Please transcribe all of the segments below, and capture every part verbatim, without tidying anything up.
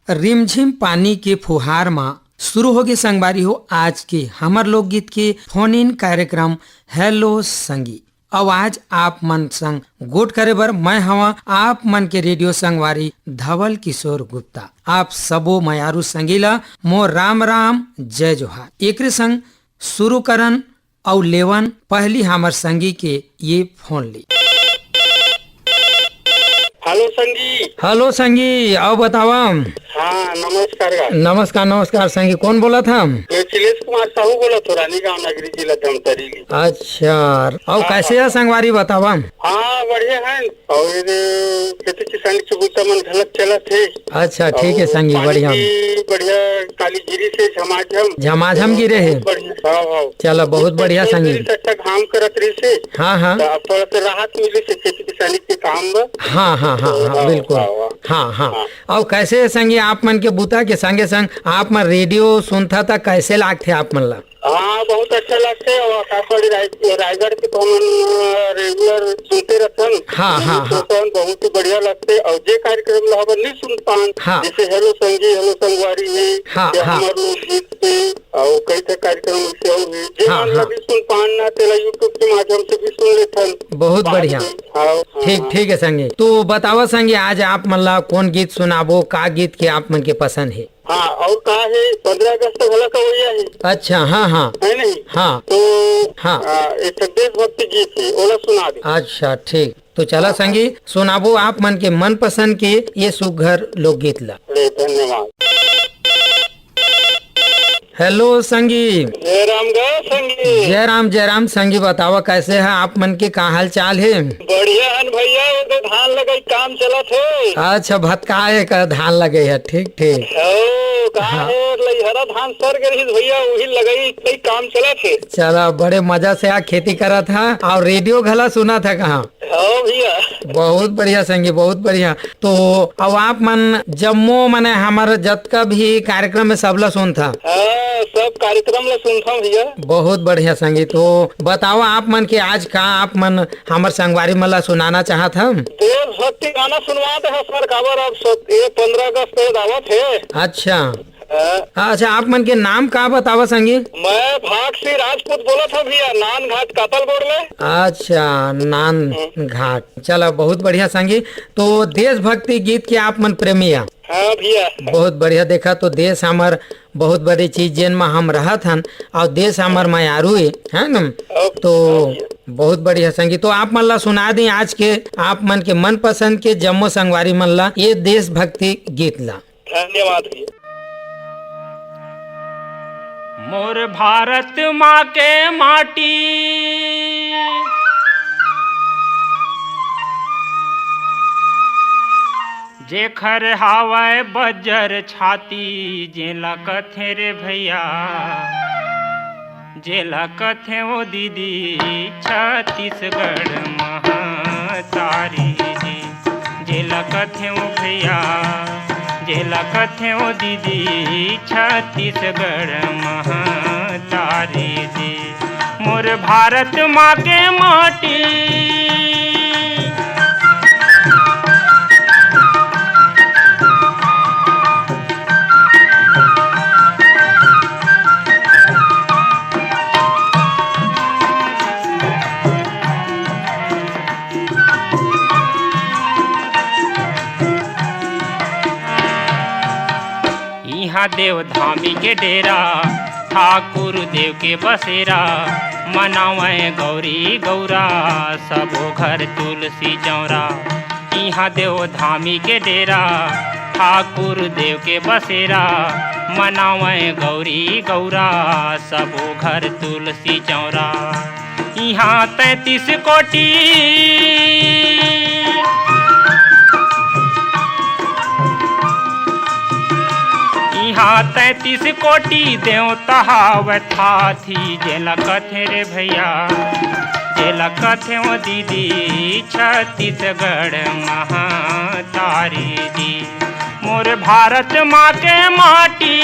रिमझिम पानी के फुहार म शुरू होगे संगवारी हो आज के हमर लोकगीत के फोन इन कार्यक्रम हेलो संगी। अउ आज आप मन संग गोठ करे बर मैं हवा आप मन के रेडियो संगवारी धवल किशोर गुप्ता। आप सबो मयारू संगी ला मोर राम राम, जय जोहार। एकरे संग शुरू करन अउ लेवन पहली हमर संगी के ये फोन ली। हेलो संगी। हेलो संगी, अउ बतावा। हाँ, नमस्कार गा। नमस्कार, नमस्कार संगी, कौन बोलत हव? मैं चिलेश कुमार साहू बोलत हव, रानीगांव नगरी, जिला धमतरी ले। अच्छा, अउ हाँ। कैसे हे संगवारी, बतावा? हाँ, बढ़िया हे। अउ ये खेती किसानी के बूता मन घलक चलत हे। अच्छा, ठीक हे अउ संगी, पानी बढ़िया। भी बढ़िया काली गिरिस हे, झमाझम। झमाझम गिरे हे। बढ़िया, हाँ, हाँ। चला, बहुत बढ़िया संगी। अच्छा घाम करत रहिस हे। हाँ, हाँ। त अब थोड़ा सा राहत मिलिस हे खेती किसानी के काम बर। हाँ, हाँ, हाँ, तो हाँ, हाँ, बिल्कुल। हाँ, हाँ। हाँ, हाँ। हाँ। अउ कैसे हे संगी, आप मन के बूता के संगे संग आप मन रेडियो सुनथा त कैसे लागथे आप मन ला? हाँ, बहुत अच्छा लगथे। अउ आकाशवाणी राय-, रायगढ़ के तो हमन, अ, रेगुलर सुनते रथन। हाँ, हाँ, हाँ। सुनथन, बहुत ही बढ़िया लगथे। अउ जे कार्यक्रम ला हमन नहीं सुन पान, हाँ। जैसे हेलो संगी, हेलो संगवारी हे, हाँ, या हाँ। हमर लोकगीत हे, अउ कई ठे कार्यक्रम अइसे अउ हे, जे हाँ, मन ला हाँ। भी सुन पान ना, तेला YouTube के माध्यम से भी सुन लेथन। बहुत बाद बढ़िया। में। हाँ, हाँ, ठीक, हाँ। ठीक हे संगी। तो बतावा संगी, आज आप मन ला कौन गीत सुनाबो, का गीत के आप मन के पसंद हे? हाँ, अउ का हे, पंद्रह अगस्त घला का वही हे। अच्छा, हाँ, हाँ। हे नहीं? हाँ। तो, हाँ। आ, एक ठो देशभक्ति गीत हे, ओला सुना दे। अच्छा, ठीक। तो चला हाँ, संगी, सुनाबो आप मन के मनपसंद के ये सुघर लोकगीत ला। अरे, धन्यवाद। हेलो संगी। जय राम गा संगी। जय राम, जय राम संगी, बतावा कैसे हे आप मन के, का हाल चाल हे? बढ़िया हन भैया, वो तो धान लगई काम चलत हे। अच्छा, भतकाए का धान लगे हे, ठीक, ठीक। ओ, का हाँ। हे, लइहरा धान सर गे रहिस भैया, वही लगई, लगई काम चलत हे। चला, बड़े मजा से आ खेती करत हा अउ रेडियो घला सुनत हा कहाँ? हाँ भैया। बहुत बढ़िया संगी, बहुत बढ़िया। तो अब आप मन जम्मो मने हमर जतका भी कार्यक्रम हे सबला सुनथा? हाँ, सब कार्यक्रम ला सुनथन भैया। बहुत बढ़िया संगी। तो बतावा आप मन के आज का आप मन हमर संगवारी मन ला सुनाना चाहत हव? देशभक्ति गाना सुनवा दे हा सर, काबर अब सब ये पंद्रह अगस्त आवत हे। अच्छा। हाँ। अच्छा, आप मन के नाम का बतावा संगी? मैं भाग सिंह राजपूत बोलत हव भैया, नान घाट कातल गोड़ ले। अच्छा, नान हम्म। घाट, चला बहुत बढ़िया संगी। तो देशभक्ति गीत के आप मन प्रेमी आ? हाँ भैया। बहुत बढ़िया, देखा तो देश हमर बहुत बड़ी चीज जेन म हम रहत हन अउ देश हमर मयारू हे, है न? अब तो हाँ भैया। बहुत बढ़िया संगी, तो आप मन ला सुना दी आज के आप मन के मनपसंद के जम्मो संगवारी मन ला ये देशभक्ति गीत ला। धन्यवाद भैया। मोर भारत माँ के माटी, जेखर हावय बज्जर छाती, जेला कथे रे भैया, जेला कथे ओ दीदी छत्तीसगढ़ महतारी जी, जेला कथे ओ भैया, जेला कथे ओ दीदी छत्तीसगढ़ महतारी जी, मोर भारत माँ के माटी। इहाँ देव धामी के डेरा, ठाकुर देव के बसेरा, मनावय गौरी गौरा, सबो घर तुलसी चौरा। इहाँ देव धामी के डेरा, ठाकुर देव के बसेरा, मनावय गौरी गौरा, सबो घर तुलसी चौरा। इहाँ तैंतीस कोटि, इहाँ तैंतीस कोटि देवता हावय थाथी, जेला कथे रे भैया, जेला कथे ओ दीदी छत्तीसगढ़ महतारी जी, मोर भारत माँ के माटी।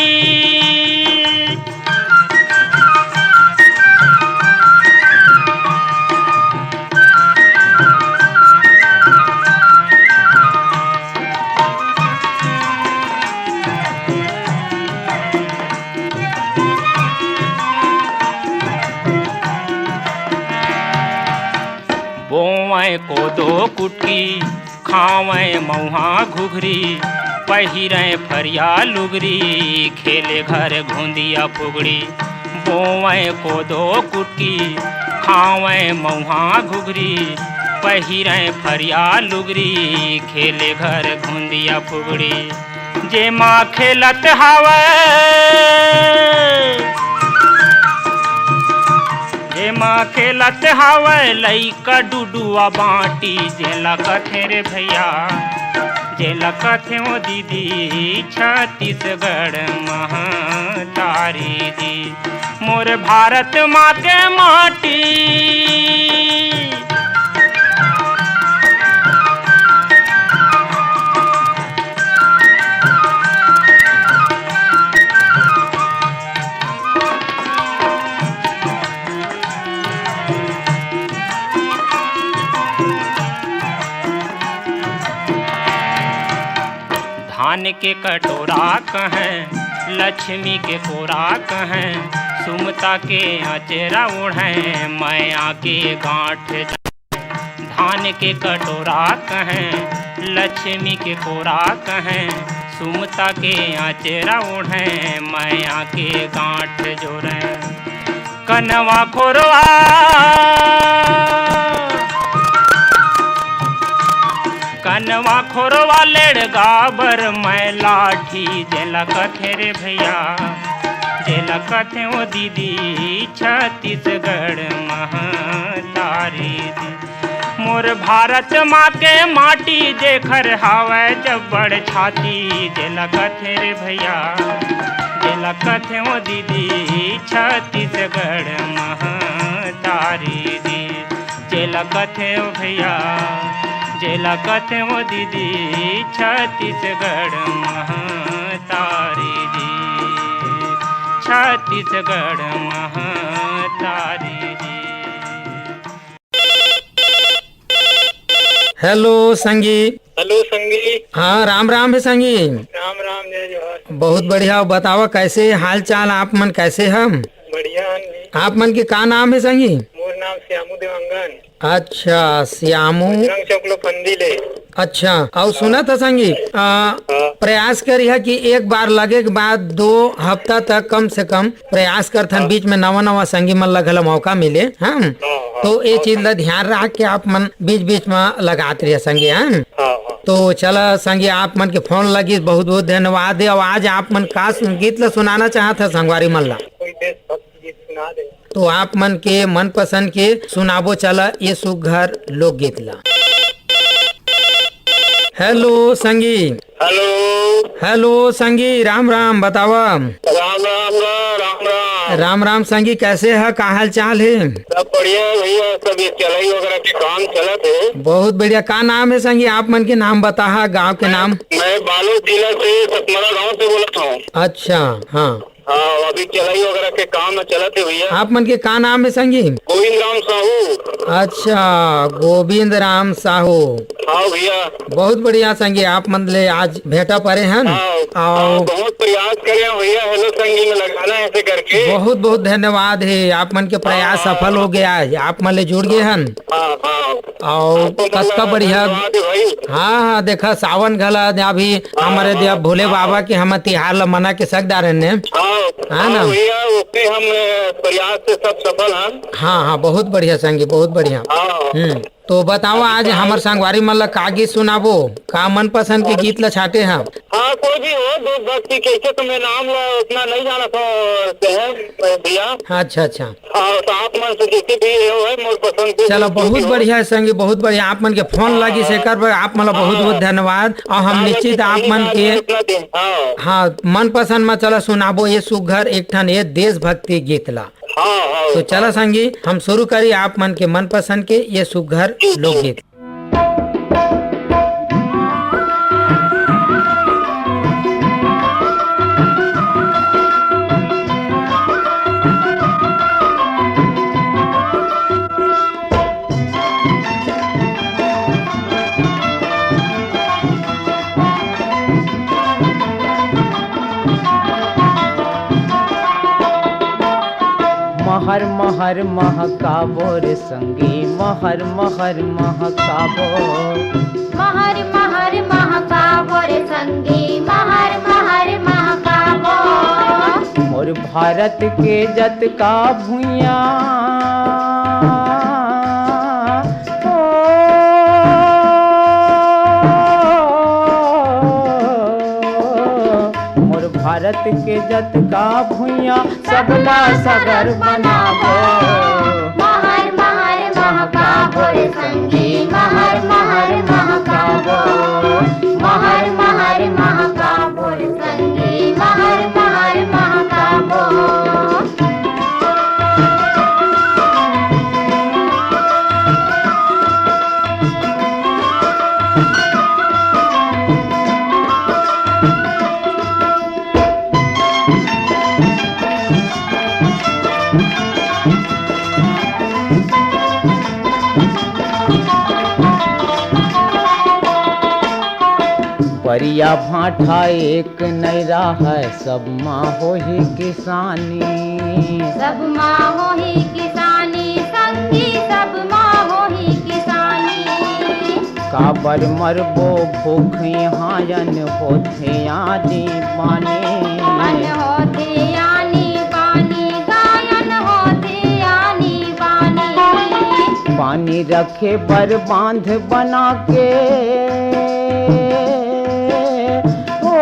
कोदो कुटकी, खावैं मउहा घुघरी, पहिरैं फरिया लुगरी, खेले घर घुंदिया फुगड़ी। बोवैं कोदो कुटकी, खावैं मउहा घुघरी, पहिरैं फरिया लुगरी, खेले घर घुंदिया फुगड़ी। जेमा खेलत हावय, जेमा खेलत हावय लइका डुडुआ बांटी, जेला कथे रे भैया, जेला कथे ओ दीदी, छत्तीसगढ़ महतारी जी। मोर भारत माँ के माटी। धान के कटोरा कहैं, लक्ष्मी के कोरा कहैं, सुमता के अचेरा ओढ़ैं, मया के गांठ। धान के कटोरा कहैं, लक्ष्मी के कोरा कहैं, सुमता के अचेरा ओढ़ैं, मया के गांठ जोरैं। कनवा खोरवा, कनवा खोरवा लेड़गा बर मैं लाठी, जेला कथे रे भैया, जेला कथे ओ दीदी, छत्तीसगढ़ महतारी जी। मोर भारत माँ के माटी, जेखर हावय जब्बड़ छाती, जेला कथे रे भैया, जेला कथे ओ दीदी, छत्तीसगढ़ महतारी जी। जेला कथे ओ भैया, जेला कथे ओ दीदी, छत्तीसगढ़ महतारी जी, छत्तीसगढ़ महतारी जी। हेलो संगी। हेलो संगी। हाँ, राम राम हे संगी। राम राम, जय जोहार। बहुत बढ़िया, बतावा कैसे हाल चाल, आप मन कैसे हम? बढ़िया हन जी। आप मन के का नाम हे संगी? मोर नाम श्यामू देवांगन। अच्छा, श्यामू। बजरंग चौक लोखंडी ले। अच्छा, अउ सुनत ह संगी, आ, हाँ। प्रयास करिहा कि एक बार लगे के बाद दो हफ्ता तक कम से कम प्रयास करथन, हाँ। बीच में नवा नवा संगी मन ला घला मौका मिले, हाँ? हाँ, हाँ। तो ये और चीज ला ध्यान रख के आप मन बीच बीच में लगात रहिहा संगी, हाँ? हाँ, हाँ। तो चला संगी, आप मन के फोन लगिस, बहुत बहुत धन्यवाद हे। अउ आज आप मन का गीत ला सुनाना चाहत ह संगवारी मन ला? कोई देशभक्ति गीत सुना दे। तो आप मन के मनपसंद के सुनाबो चला ये सुघर लोकगीत ला। हेलो संगी। हेलो। हेलो संगी, राम राम, बतावा। राम राम गा, राम राम। राम राम संगी, कैसे ह, का हाल चाल हे? सब बढ़िया हे भैया, सब ये चलाई वगैरह के काम चलत हे। बहुत बढ़िया। का नाम हे संगी, आप मन के नाम बताहा, गांव के नाम? मैं बालोद जिला से सतमरा गांव से बोलत हूँ। अच्छा, हाँ। हाँ, अभी चलाई वगैरह के काम चलत हे भैया। आप मन के का नाम हे संगी? गोविंद राम साहू। अच्छा, गोविंद राम साहू। हाँ भैया। बहुत बढ़िया संगी, आप मन ले आज भेंटा परे हन। हाँ, अउ हाँ, बहुत प्रयास करे हन भैया, हेलो संगी में लगाना ऐसे करके। बहुत बहुत धन्यवाद हे, आप मन के प्रयास हाँ, हाँ। सफल हो गया हे, आप मन ले जुड़ गए हन। हाँ, हाँ। अउ आपको कतका मन बढ़िया। धन्यवाद हे भाई। हाँ, हाँ, देखा सावन घला अभी हाँ, हमरे हाँ, देव भोले हाँ। बाबा के हम तिहार ला मना के सक डारे ने। हाँ, है ना? हाँ भैया, ओके हम, अ, प्रयास से सब सफल हन। हाँ, हाँ, बहुत बढ़िया संगी, बहुत बढ़िया। हाँ। हम्म, तो बताओ आज हमर संगवारी मन ला का गीत सुनाबो, का मनपसंद के गीत ला छाटे हा? हाँ, कोई भी हो, देशभक्ति के, ऐसे तो मैं नाम ला उतना नहीं जाना था, से है, भैया। अच्छा, अच्छा। हाँ, तो आप मन से जैसे भी हो है, मोर पसंद के चलो, जो भी बहुत हो। बढ़िया है संगी, बहुत बढ़िया। आप मन के फोन हाँ, लगी से हाँ। कर, आप मन ला बहुत बहुत हाँ। धन्यवाद। और हम हाँ, निश्चित वैसे आप मन के उतना दिन, हाँ। हाँ, मनपसंद में चला सुनाबो ये सुघर एक ठन ये देशभक्ति गीत ला। हाँ, हाँ, तो चला हाँ। संगी, हम शुरू करी आप मन के मनपसंद के ये सुघर जी, जी। लोकगीत। महर महर महकाबो रे संगी, महर महर महकाबो। महर महर महकाबो रे संगी, महर महर महकाबो। मोर भारत के जतका भुइयां, ओ, मोर भारत के जतका भुइयां, सबला सगर बनाबो। महर महर महकाबो रे संगी, महर महर महकाबो। महर महर महकाबो रे संगी, महर महर महकाबो। परिया भांठा एक नइ राहय, सब मा होही किसानी। सब मा होही किसानी, संगी, सब मा होही किसानी। काबर मरबो भूख इहाँ, अन्न होथे आनी बानी। अन्न होथे आनी बानी, गायन होथे आनी बानी। पानी रखे बर बांध बना के, ओ,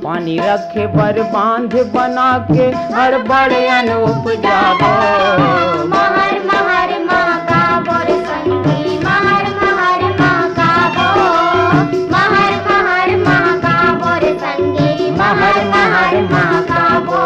पानी रखे बर बांध बना के, हड़बड़ियन उपजाबो। महर महर महकाबो रे संगी, महर महर महकाबो। महर महर महकाबो रे संगी, महर महर महकाबो।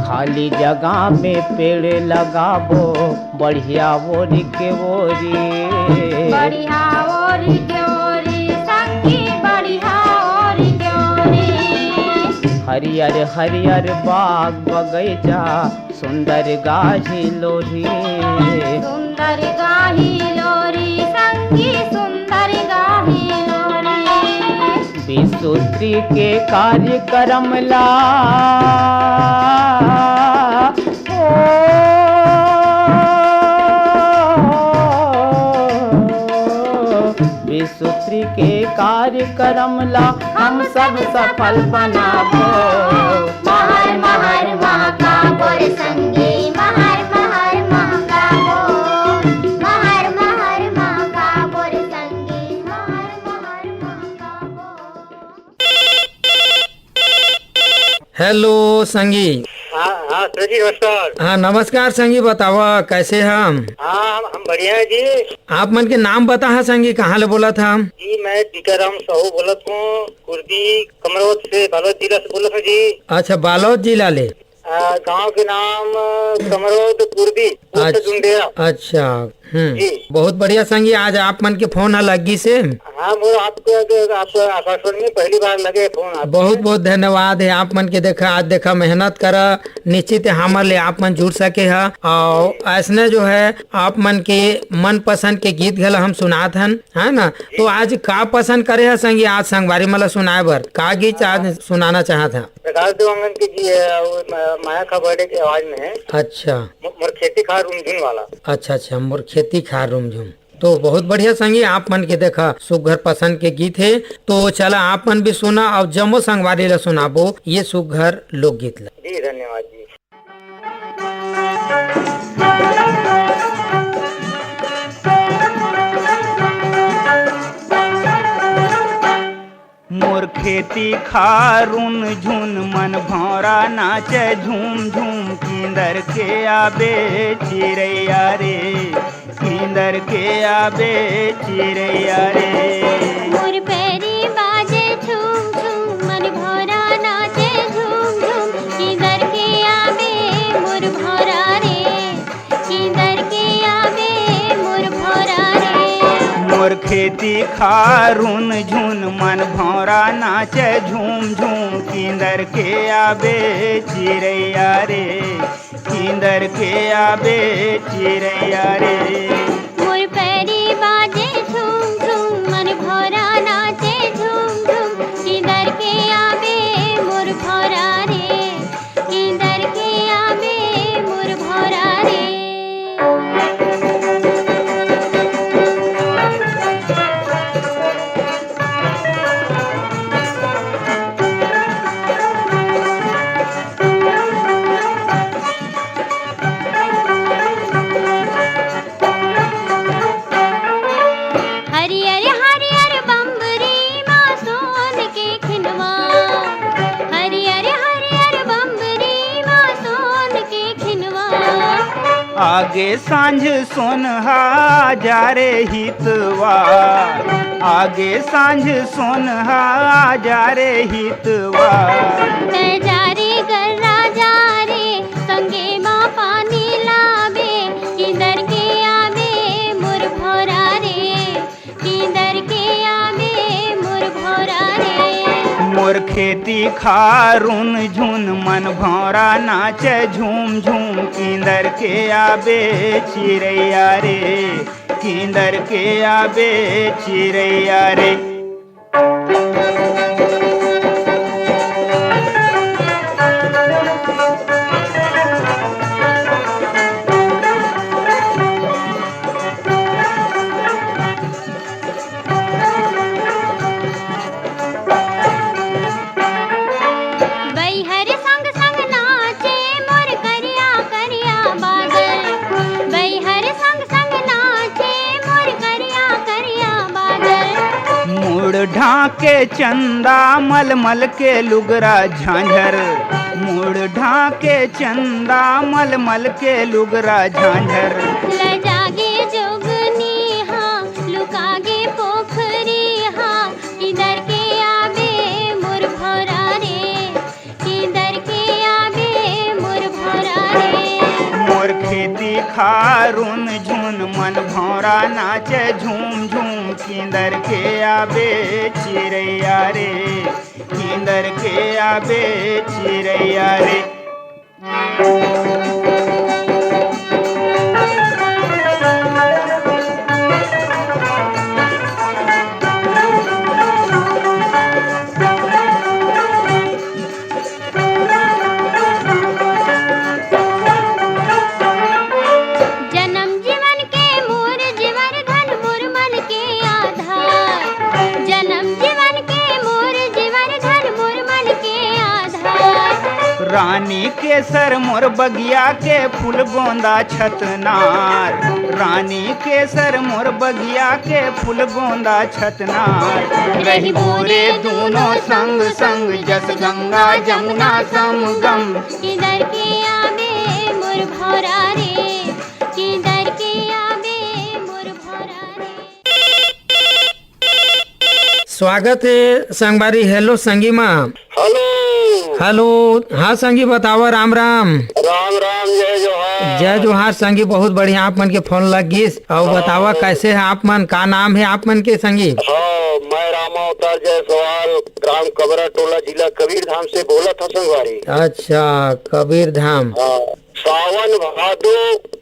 खाली जगह में पेड़ लगाबो, बढ़िया ओरी के ओरी। बढ़िया ओरी के ओरी, संगी, बढ़िया ओरी के ओरी। हरियर हरियर बाग बगैचा, सुंदर गाही लोरी। सुंदर गाही लोरी, संगी, सुंदर गाही लोरी। बीससूत्री के कार्यक्रम ला, ओ, बीससूत्री के कार्यक्रम ला हम सब सफल बनाबो। महर महर महकाबो रे संगी, महर महर महकाबो। महर महर महकाबो रे संगी, महर महर महकाबो। हेलो संगी। हाँ, हाँ, सर जी, नमस्कार। हाँ, नमस्कार संगी, बतावा, कैसे हम? हाँ, हम, हम बढ़िया है जी। आप मन के नाम बताहा संगी, कहाँ ले बोलत हा? जी, मैं टीकाराम साहू बोलत हूँ, कुर्दी कमरौद से, बालोद जिला से बोलत हूँ जी। अच्छा, बालोद जिला ले। आ, गांव के नाम, अ, कमरौद कुर्दी, पोस्ट अच्छा, डुंडेरा। अच्छा, हम्म। जी। बहुत बढ़िया संगी, आज आप मन के फोन ह लग गिस हे। हाँ, मोर आपके, आपके आकाशवाणी में पहली बार लगे फोन आप। बहुत बहुत धन्यवाद हे आप मन के। देखा, आज देखा, मेहनत करा, निश्चित हे हमर ले आप मन जुड़ सके ह। और ऐसने जो है आप मन के मनपसंद के गीत घला हम सुनात हन, है ना? तो आज का पसंद करे ह संगी, आज संगवारी मन ला सुनाए बर का गीत आज सुनाना चाहत ह? प्रकाश देवांगन के जी है, वो म-, माया खा बर्थडे के आवाज में है। अच्छा। मो-, मोर खेती खार रुमझुन वाला। अच्छा, अच्छा, मोर खेती खार रुमझुन। तो बहुत बढ़िया संगी, आप मन के देखा सुघर पसंद के गीत हे, तो चला आप मन भी सुना और जम्मो संगवारी ला सुनाबो ये सुघर लोकगीत ला। जी, धन्यवाद जी। मोर खेती खार रुमझुन मन भौंरा नाचे झूम झूम, किंदर के आबे चिरैया रे, किंदर के आबे चिरैया रे। मोर पैरी बाजे झूम झूम, मन भौंरा नाचे झूम झूम, किंदर के आबे मोर भौंरा रे। तिखारुन झुन मन भौंरा नाचे झूम झूम, किंदर के आबे चिरैया रे, किंदर के आबे चिरैया रे। मोर पैरी बाजे झूम झूम, मन भौंरा नाचे झूम झूम, किंदर के आबे मोर भौंरा रे, किंदर के आबे मोर भौंरा रे। हरियर हरियर बंबरी मा सोन के खिनवा, हरियर हरियर बंबरी मा सोन के खिनवा। आगे सांझ सोनहा जा रे हितवा, आगे सांझ सोनहा जा रे हितवा। तै जा रे गर्रा जा रे, संगे मा पानी लाबे, किंदर के आबे मोर भौंरा रे, किंदर के आबे मोर भौंरा रे। मोर खेती खारुन झुन मन भौंरा नाचे झूम झूम, किंदर के आबे चिरैया रे, किंदर के आबे चिरैया रे। बैहर संग संग नाचे मोर करिया करिया बादल, बैहर संग संग नाचे मोर करिया करिया बादल। मुड़ ढांके चंदा मलमल के लुगरा झांझर, मुड़ ढांके चंदा मलमल के लुगरा झांझर। लजागे जोगनी हा, लुकागे पोखरी हा, किंदर के आबे मोर भौंरा रे, किंदर के आबे मोर भौंरा रे। मोर खेती खारुन झुन मन भौंरा नाचे झूम झूम, किंदर के आबे चिरैया रे, किंदर के आबे चिरैया रे। जनम जीवन के मोर जीवन धन मोर मन के आधार, जनम जीवन के मोर जीवन धन मोर मन के आधार। रानी केसर मोर बगिया के फूल गोंदा छतनार, रानी केसर मोर बगिया के फूल गोंदा छतनार। रहिबो रे दूनों संग संग, जस गंगा जमुना समगम। किंदर के आबे मोर भौंरा रे, किंदर के आबे मोर भौंरा रे। स्वागत हे संगवारी। हेलो संगी मा। हेलो। हेलो। हाँ संगी, बतावा। राम राम। राम राम, जय जोहार। जय जोहार संगी, बहुत बढ़िया आप मन के फोन लग गिस। अउ हाँ। बतावा, कैसे हे आप मन, का नाम हे आप मन के संगी? हाँ, मैं रामा अवतार जायसवाल, ग्राम कबरा टोला, जिला कबीरधाम से बोलत हँव संगवारी। अच्छा, कबीरधाम। हाँ। सावन भादो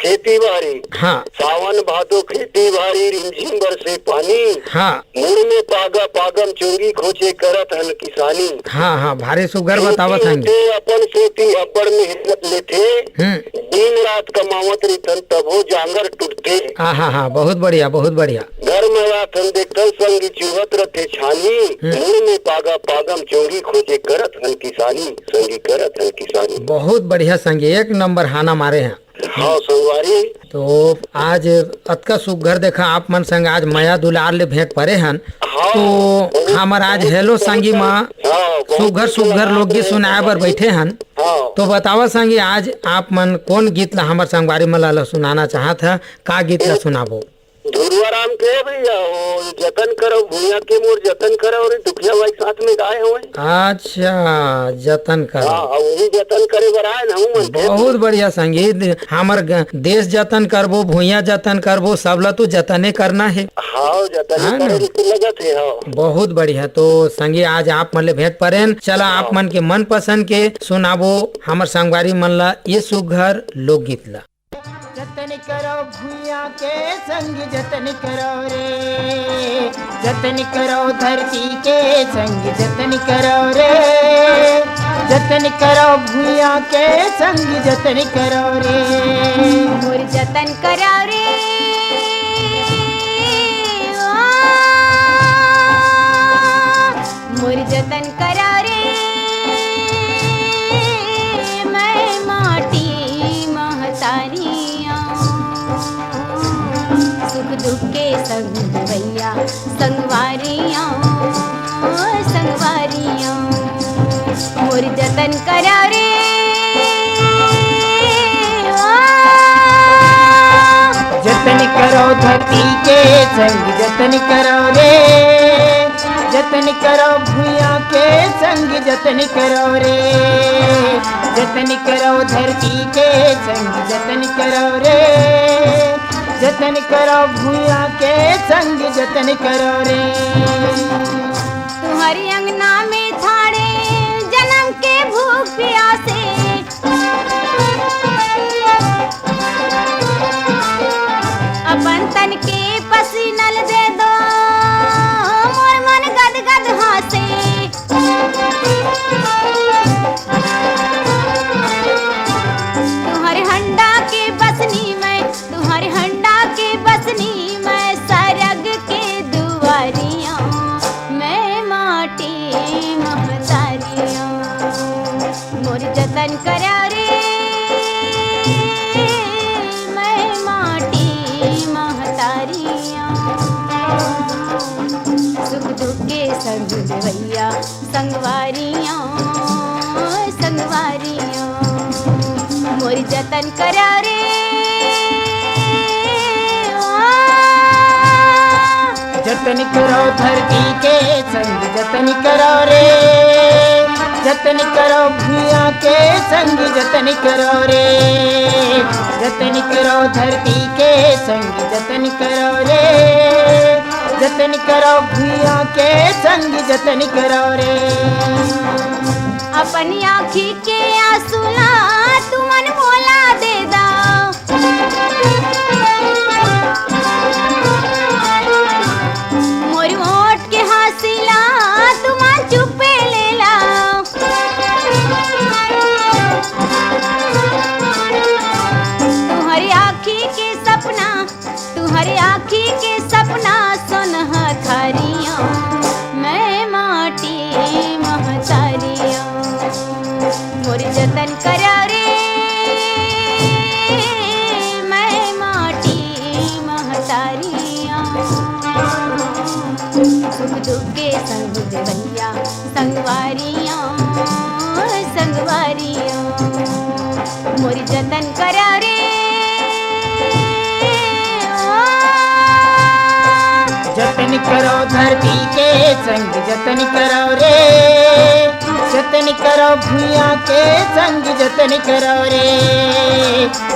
खेती बारी। हाँ। सावन भादो खेती बारी, रिमझिम बरसे पानी। हाँ। मुड़ में पागा पागम चोंगी खोजे करत हन किसानी। हाँ, हाँ, भारी सुग्घर बतावत हन। खेत जोते अपन सेती अब्बड़ मेहनत लेथे। हम्म। दिन रात कमावत रहिथन तभो जांगर टूटथे। हाँ, हाँ, हाँ, बहुत बढ़िया, बहुत बढ़िया। घर में रातन देखथन संगी चुहत रथे छानी। हम्म। मुड़ में पागा पागम चोंगी खोजे करत हन किसानी। संगी करत हन किसानी। बहुत बढ़िया संगी, एक नंबर हाना मारे हैं। हाँ संगवारी। तो आज अतका सुग्घर देखा आप मन संग आज मया दुलार ले भेंट परे हन। हाँ, तो बहुत, हमर आज बहुत हेलो संगी मा हाँ, बहुत सुग्घर सुग्घर लोकगीत सुनाए बर बैठे हन। हाँ। तो बतावा संगी, आज आप मन कोन गीत ला हमर संगवारी मन ला सुनाना चाहत ह, का गीत ला सुनाबो? धुरवा राम के भैया, वो जतन करो भुइया के मोर जतन करो, और दुखिया भाई साथ में आए हवय। अच्छा, जतन करो। हाँ, हाँ, वो भी जतन करे बर आए ना, वो मन के। बहुत बढ़िया संगीत। हमर ग-, देश जतन करबो, भुइयां जतन करबो, सबला तो जतने करना हे। हाँ, जतने हाँ करे ना? रुके लगत हे, हाँ। बहुत बढ़िया। तो संगी, आज आप मन ले भेंट परेन। चला, आप हाँ। मन के मनपसंद के सुनाबो हमर संगवारी मन ला ये सुघर लोकगीत ला। जतन करो भुइयां के संग, जतन करो रे, जतन करो धरती के संग, जतन करो रे, जतन करो भुइयां के संग, जतन करो रे। मोर जतन करो रे, ओ, मोर जतन करो रे, मैं माटी महतारिया। सुख दुख के संग भैया, संगवारिया, संगवारिया। मोर जतन करो रे, ओ। जतन करो धरती के संग, जतन करो रे। जतन करो भुइयां के संग, जतन करो रे। जतन करो धरती के संग, जतन करो रे। जतन करो भुइयां के संग, जतन करो रे। तुम्हारी अंगना में ठाड़े जन्म के भूख प्यासे, अपन तन के पसीनल दे दो, मोर मन गद गद हाँसे। तुम्हारे हंडा के बसनी मैं, तुम्हारे हंडा के बसनी मैं, सरग के दुआरियां मैं माटी महतारियां। मोर जतन करो रे, मैं माटी महतारियां। सुख दुख के संग देवैया, संगवारियां, संगवारियां। मोर जतन करो रे, ओ। जतन करो धरती के संग, जतन करो रे। जतन करो भुइयां के संग, जतन करो रे। जतन करो धरती के संग, जतन करो रे। जतन करो भुइयां के संग, जतन करो रे। अपन आँखी के आंसू ला तुमन मोला दे दव। मोर ओठ के हाँसी ला तुमन चुप्पे ले लव। तुहर आँखी के सपना, तुहर आँखी के सपना सोनहा थारियां, मैं माटी महतारियां। मोर जतन करो रे, मैं माटी महतारियां। सुख दुख के संग देवैया, संगवारियां, संगवारियां। मोर जतन करो रे, ओ। जतन करो धरती के संग, जतन करो रे। जतन करो भुइयां के संग, जतन करो रे।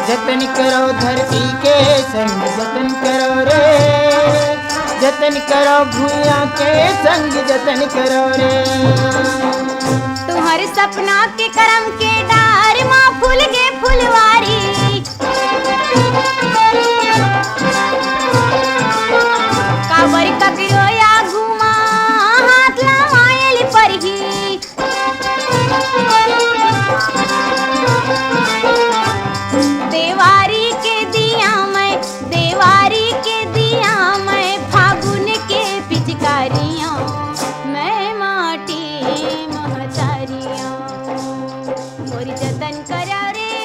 जतन करो धरती के संग, जतन करो रे। जतन करो भुइयां के संग, जतन करो रे। तुहर सपना के करम के डार मा फूल गे फुलवारी। काबर ककरो आगू मा हाथ लवायल परही। देवारी के दिया मैं, देवारी के दिया मैं, फागुन के पिचकारियां, मैं माटी महतारियां। मोर जतन करो रे,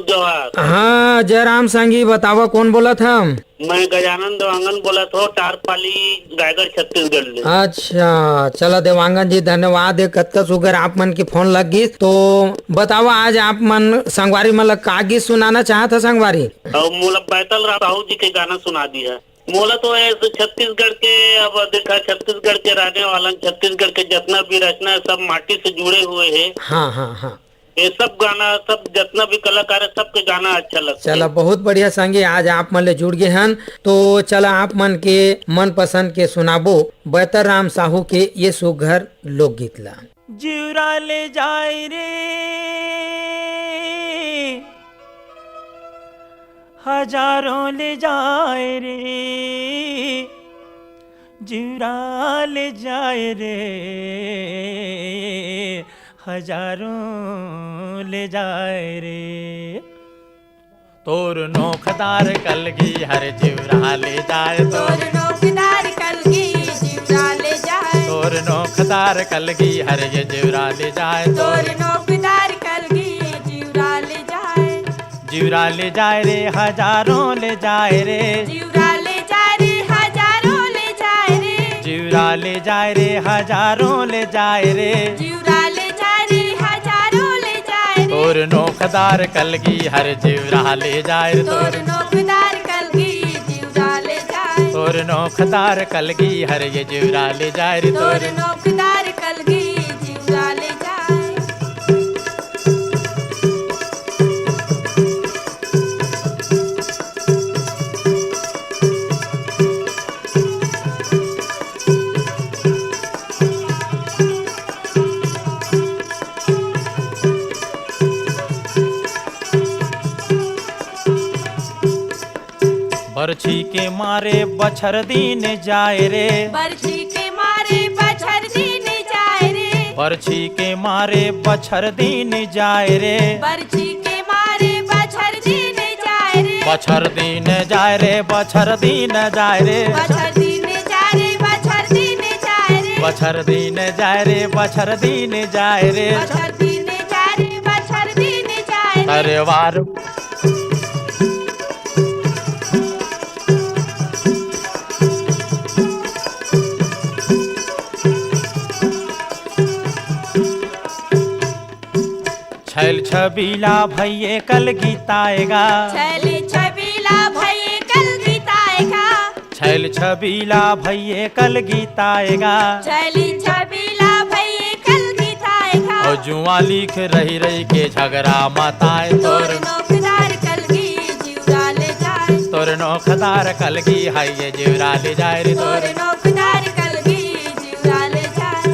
जोहार। हाँ, जयराम संगी, बतावा, कौन बोलत हव? मैं गजानन देवांगन बोलत हव, टारपाली, रायगढ़, छत्तीसगढ़ ले। अच्छा, चला देवांगन जी, धन्यवाद हे, कतका सुघर आप मन के फोन लग गिस। तो बतावा, आज आप मन संगवारी मन ला का गीत सुनाना चाहत हव संगवारी? अउ मोला बैतल राम साहू जी के गाना सुना दिया। मोला तो ये छत्तीसगढ़ के, अब देखा, छत्तीसगढ़ के रहने वाला, छत्तीसगढ़ के जितना भी रचना है, सब माटी से जुड़े हुए हैं। हाँ, हाँ, हाँ। ये सब गाना, सब जितना भी कलाकार है, सबके गाना अच्छा लगता है। चला, बहुत बढ़िया संगी, आज आप मन ले जुड़ गए हन, तो चला आप मन के मनपसंद के सुनाबो बैतल राम साहू के ये सुघर लोकगीत ला। जिउरा ले जाए रे, हजारों ले जाए रे, जिउरा ले जाए रे, हजारों ले जाए रे। तोर नोखदार कलगी हर जिउरा ले जाए, तोर नोखदार कलगी जिउरा ले जाए, तोर नोखदार कलगी हर ये जिउरा ले जाए, तोर नोखदार कलगी जिउरा ले जाए। जिउरा ले जाए रे, हजारों ले जाए रे। जिउरा ले जाए रे, हजारों ले जाए रे। जिउरा ले जाए रे, हजारों ले जाए रे। जिउरा ले जाए रे, हजारों ले जाए रे। तोर नोखदार कलगी हर जिउरा ले जाए रे। तोर नोखदार कलगी जिउरा ले जाए। तोर नोखदार कलगी हर ये जिउरा ले जाए रे। तोर नोखदार कलगी जिउरा ले जाए। बरछी के मारे बछर दिन जाए रे। बरछी के मारे बछर दिन जाए रे। बरछी के मारे बछर दिन जाए रे। बरछी के मारे बछर दिन जाए रे। बछर दिन जाए रे, बछर दिन जाए रे। बछर दिन जाए रे, बछर दिन जाए रे। बछर दिन जाए रे, बछर दिन जाए रे। बछर दिन जाए रे, बछर दिन जाए रे। अरे वाह। छैल छबीला भइये कलगी ताएगा। छैल छबीला भइये कलगी ताएगा। छैल छबीला भइये कलगी ताएगा। छैल छबीला भइये कलगी ताएगा। अउ जुआ लिख रही रही के झगरा मताए तोर। तोर नोखदार कलगी जिउरा ले जाए। तोर नोखदार कलगी हइये जिउरा ले जाए रे तोर। तोर नोखदार कलगी जिउरा ले जाए।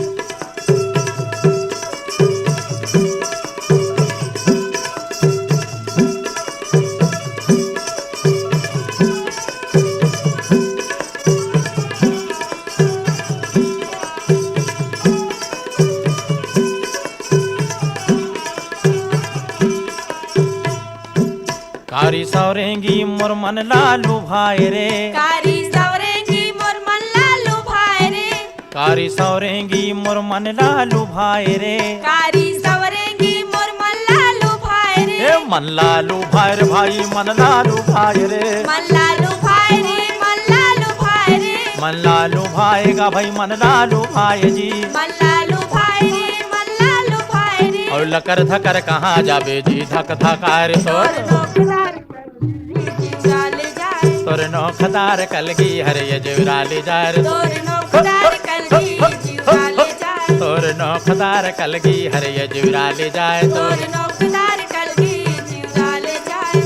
कारी सौरेंगी मोर मन ला लुभाए रे। कारी सौरेंगी मोर मन ला लुभाए रे। कारी सौरेंगी मोर मन ला लुभाए रे। कारी सौरेंगी मोर मन ला लुभाए रे। ए मन ला लुभाए रे भाई, मन ला लुभाए रे। मन ला लुभाए रे, मन ला लुभाए रे। मन ला लुभाएगा भाई, मन ला लुभाए जी। मन ला लुभाए रे, मन ला लुभाए रे। अउ लकर धकर कहाँ जाबे जी, धक धकार तोर। तोर नोखदार कलगी जिउरा ले जाए। तोर नोखदार कलगी हर ये जिउरा ले जाए रे। तोर नोखदार कलगी जिउरा ले जाए। तोर नोखदार कलगी हर ये जिउरा ले जाए। तोर नोखदार कलगी जिउरा ले जाए।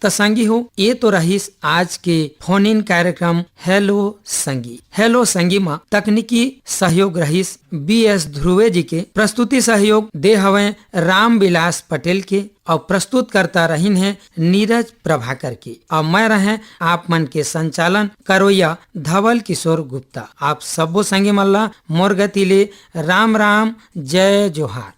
त संगी हो, ये तो रहिस आज के फोन इन कार्यक्रम हेलो संगी। हेलो संगी मा तकनीकी सहयोग रहिस बी एस ध्रुवे जी के, प्रस्तुति सहयोग दे हवय रामविलास पटेल के, अउ प्रस्तुतकर्ता रहिन हे नीरज प्रभाकर के, अउ मैं रहें आप मन के संचालन करोइया धवल किशोर गुप्ता। आप सबो संगी मन ला मोर गति ले राम राम, जय जोहार।